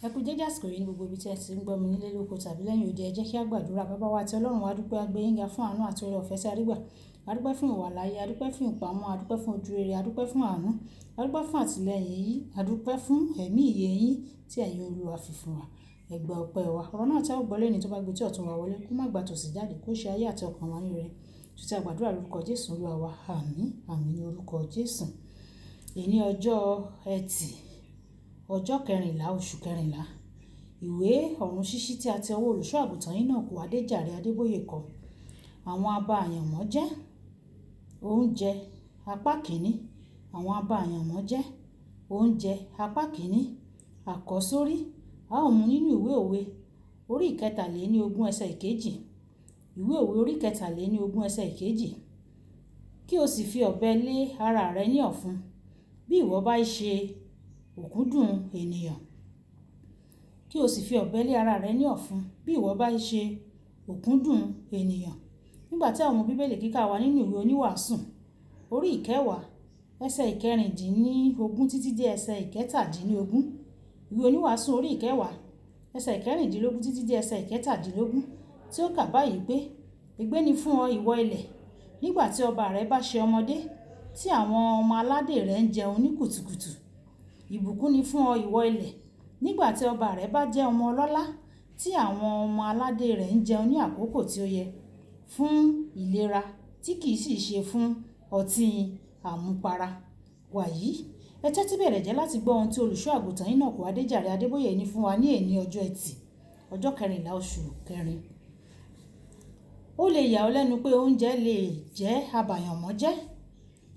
Ẹ kú dédé àsìkò yìí ní gbogbo ibi tí ẹ ti ń gbọ́ mi nílé lóko tàbí lẹ́yìn odi. Ẹ jẹ́ kí a gbàdúrà. Baba wa àti Ọlọ́run wa, a dúpẹ́, a gbé yín ga fún àánú àti oore ọ̀fẹ́ tí a rí gbà. A dúpẹ́ fún ìwàláàyè, a dúpẹ́ fún ìpamọ́, a dúpẹ́ fún ojúrere, a dúpẹ́ fún àánú, a dúpẹ́ fún àtìlẹ́yìn yín, a dúpẹ́ fún ẹ̀mí ìyè yín tí ẹ̀yin Olúwa fi fún wa. Ẹ gba ọpẹ́ wa. Ọ̀rọ̀ náà tí a ó gbọ́ lónìí tó bá gbé tí ọ̀tún wa wọlé, kó má gba tòsì jáde, kó ṣe ayé àti ọkàn wa ní rere. Títí a gbàdúrà lórúkọ Jésù Olúwa wa. Àmín, àmín ní orúkọ Jésù. Èní ọjọ́ Ẹtì, ọjọ́ kẹrìnlá oṣù kẹrìnlá. Ìwé ọ̀run ṣíṣí tí a ti ọwọ́ olùṣọ́ àgùntàn Enoch Adéjàre Adébóyè kọ. Àwọn aba àyànmọ́ jẹ́ oúnjẹ apá kìíní. Àwọn aba àyànmọ́ jẹ́ oúnjẹ apá kìíní. Àkọ́sórí, a ó mú nínú ìwé òwe orí ìkẹtàléní ogún ẹsẹ̀ ìkejì. Ìwé òwe orí ìkẹtàléní ogún ẹsẹ̀ ìkejì. Kí o sì fi ọ̀bẹ lé ara rẹ ní ọ̀fun, bí ìwọ bá ṣe òkúndùn ènìyàn. Kí o sì fi ọ̀bẹ lé ara rẹ ní ọ̀fun, bí ìwọ bá ṣe òkúndùn ènìyàn. Nígbà tí àwọn Bíbélì kíkà wa nínú ìwé oníwàásù orí ìkẹwàá ẹsẹ̀ ìkẹrìndínlógún títí dé ẹsẹ̀ ìkẹtàdínlógún. Ìwé oníwàásù orí ìkẹwàá ẹsẹ̀ ìkẹrìndínlógún títí dé ẹsẹ̀ ìkẹtàdínlógún tí ó kà báyìí pé, ègbé ni fún ọ ìwọ ilẹ̀, nígbà tí ọba rẹ bá ṣe ọmọdé, tí àwọn ọmọ aládé rẹ ń jẹun ní kùtùkùtù. Ìbùkún ni fún ọ ìwọ ilẹ̀, nígbà tí ọba rẹ bá jẹ́ ọmọ ọlọ́lá, tí àwọn ọmọ aládé rẹ ń jẹun ní àkókò tí ó yẹ fún ìlera tí kì í sì ṣe fún ọtí àmupara. Wàyí, ẹ tẹ́tí bẹ̀rẹ̀ jẹ́ láti gbọ́ ohun tí olùṣọ́ àgùntàn Enoch Adéjàre Adébóyè ní fún wa ní èní ọjọ́ Ẹtì, ọjọ́ kẹrìnlá oṣù kẹrin. Ó lè yà ọ́ lẹ́nu pé oúnjẹ lè jẹ́ abàyànmọ́ jẹ́.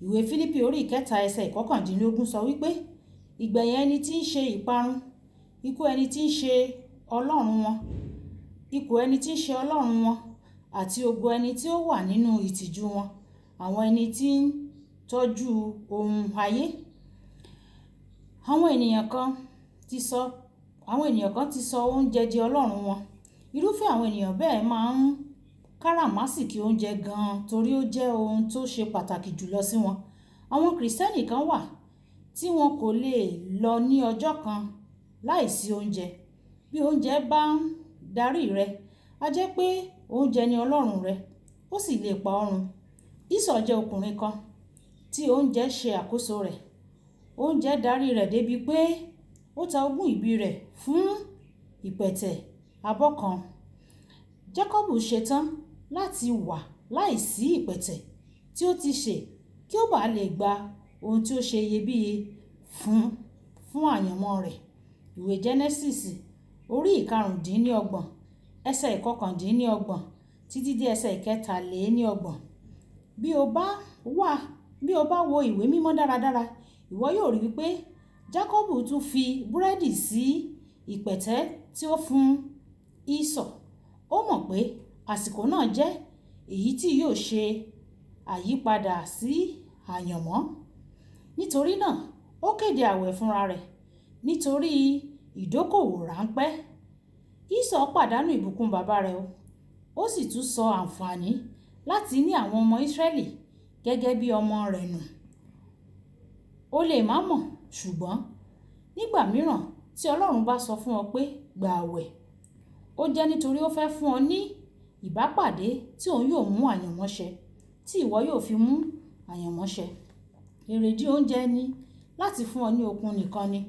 Ìwé Fílípì orí ìkẹta ẹsẹ̀ ìkọkàndínlógún sọ wípé, ìgbẹ̀yìn ẹni tí ń ṣe ìparun, ikú ẹni tí ń ṣe Ọlọ́run wọn, ikú ẹni tí ń ṣe Ọlọ́run wọn, àti ògo ẹni tí ó wà nínú ìtìjú wọn, àwọn ẹni tí ń tọ́jú ohun ayé. Àwọn ènìyàn kan ti sọ, àwọn ènìyàn kan ti sọ oúnjẹ di Ọlọ́run wọn. Irúfẹ́ àwọn ènìyàn bẹ́ẹ̀ máa ń káràmásìkí oúnjẹ gan-an torí ó jẹ́ ohun tó ṣe pàtàkì jùlọ sí wọn. Àwọn Kìrìsìtẹ́nì kan wà tí wọn kò lè lọ ní ọjọ́ kan láìsí oúnjẹ. Bí oúnjẹ bá ń darí rẹ, a jẹ́ pé oúnjẹ ni Ọlọ́run rẹ, ó sì lè pa ọ́ run. Ísọ̀ jẹ́ ọkùnrin kan tí oúnjẹ ṣe àkóso rẹ̀. Oúnjẹ darí rẹ̀ débi pé ó ta ogún ìbí rẹ̀ fún ìpẹ̀tẹ̀ abọ́ kan. Jákọ́bù ṣetán láti wà láìsí ìpẹ̀tẹ̀ tí ó ti sè kí ó bá lè gba ohun tí ó ṣe iyebíye fún àyànmọ́ rẹ̀. Ìwé Jẹ́nẹ́sísì orí ìkarùndínlọ́gbọ̀n ẹsẹ̀ ìkọkàndínlọ́gbọ̀n títí dé ẹsẹ̀ ìkẹtàléníọgbọ̀n. Bí o bá wà, bí o bá wo ìwé mímọ́ dáradára, ìwọ yóò rí wípé Jákọ́bù tún fi búrẹ́dì sí ìpẹ̀tẹ̀ tí ó fún Ísọ̀. Ó mọ̀ pé àsìkò náà jẹ́ èyí tí yóò ṣe àyípadà sí àyànmọ́. Nítorí náà, ó kéde àwẹ̀ fúnra rẹ̀ nítorí ìdókòwò ránpẹ́. Ísọ̀ pàdánù ìbùkún bàbá rẹ̀ o, ó sì tún sọ àǹfààní láti ní àwọn ọmọ Ísírẹ́lì gẹ́gẹ́ bí ọmọ rẹ̀ nù. O lè má mọ̀, ṣùgbọ́n nígbà mìíràn tí Ọlọ́run bá sọ fún ọ pé gba àwẹ̀, ó jẹ́ nítorí ó fẹ́ fún ọ ní ìbápàdé tí òun yóò mú àyànmọ́ ṣẹ, tí ìwọ yóò fi mú àyànmọ́ ṣẹ. Èrèdí oúnjẹ ni láti fún ọ ní okun nìkan ni.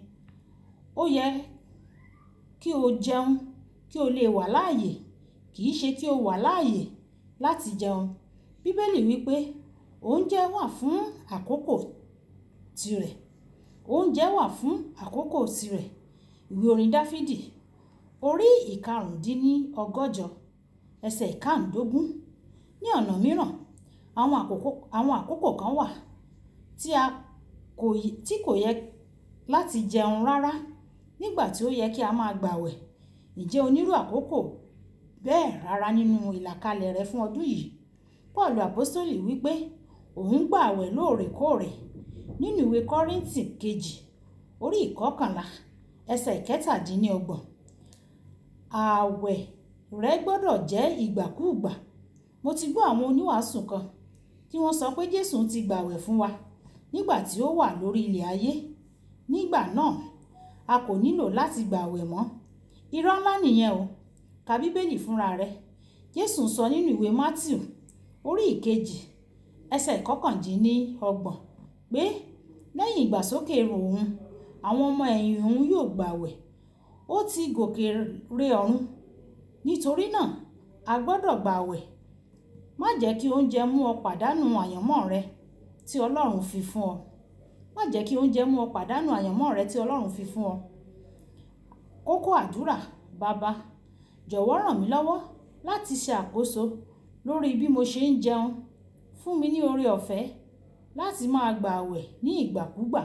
Ó yẹ kí o jẹun kí o lè wà láàyè, kì í ṣe kí o wà láàyè láti jẹun. Bíbélì wípé oúnjẹ wà fún àkókò tirẹ̀. Oúnjẹ wà fún àkókò tirẹ̀. Ìwé orin Dáfídì orí ìkarùndínlọ́gọ́jọ ẹsẹ̀ ìkáǹdógún. Ní ọ̀nà mìíràn, àwọn àkókò kan wà tí kò yẹ láti jẹun rárá nígbà tí ó yẹ kí a máa gbàwẹ̀. Ǹjẹ́ onírú àkókò bẹ́ẹ̀ rárá nínú ìlàkalẹ̀ rẹ fún ọdún yìí? Paulu Àpọ́sítélì wípé òun gbàwẹ̀ lóòrèkóòrè nínú ìwé Kọ́ríńtì kejì orí ìkọkànlá ẹsẹ̀ ìkẹtàdínlọ́gbọ̀n. Àwẹ̀ rẹ gbọdọ̀ jẹ́ ìgbàkúùgbà. Mo ti gbọ́ àwọn oníwàásù kan tí wọ́n sọ pé Jésù ti gbàwẹ̀ fún wa nígbà tí ó wà lórí ilẹ̀ ayé. Nígbà náà, a kò nílò láti gbààwẹ̀ mọ́. Irọ́ ńlá nìyẹn o. Ka Bíbélì fúnra rẹ. Jésù sọ nínú ìwé Mátíù orí 2 ẹsẹ̀ 29 pé lẹ́yìn ìgbàsókè òun, àwọn ọmọ ẹ̀yìn òun yóò gbààwẹ̀. Ó ti gòkè re ọ̀run. Nítorí náà, a gbọ́dọ̀ gbààwẹ̀. Má jẹ́ kí oúnjẹ mú ọ pàdánù àyànmọ́ rẹ tí Ọlọ́run fi fún ọ. Má jẹ́ kí oúnjẹ mú ọ pàdánù àyànmọ́ rẹ tí Ọlọ́run fi fún ọ. Kókó àdúrà. Baba, jọ̀wọ́ ràn mí lọ́wọ́ láti ṣe àkóso lórí bí mo ṣe ń jẹun. Fún mi ní oore ọ̀fẹ́ láti máa gbààwẹ̀ ní ìgbàkúgbà.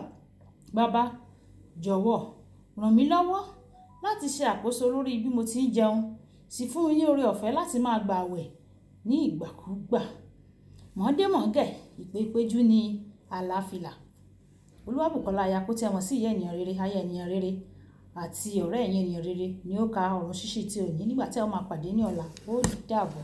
Baba, jọ̀wọ́ ràn mí lọ́wọ́ láti ṣe àkóso lórí bí mo ti ń jẹun, sì fún mi ní oore ọ̀fẹ́ láti máa gbààwẹ̀ ní ìgbàkúgbà. Mọ̀ọ́dé mọ̀ọ́gẹ̀, ìpè péjú ní àlàáfíà. Olúwabùkọ́lá aya kó tí ẹ mọ̀ sí ìyá ènìyàn rere, aya ènìyàn rere àti ọ̀rẹ́ ẹ̀yin ènìyàn rere ni ó ka ọ̀run ṣíṣí tí òní nígbà tí a ó máa pàdé ní ọ̀la. Ó dàbọ̀.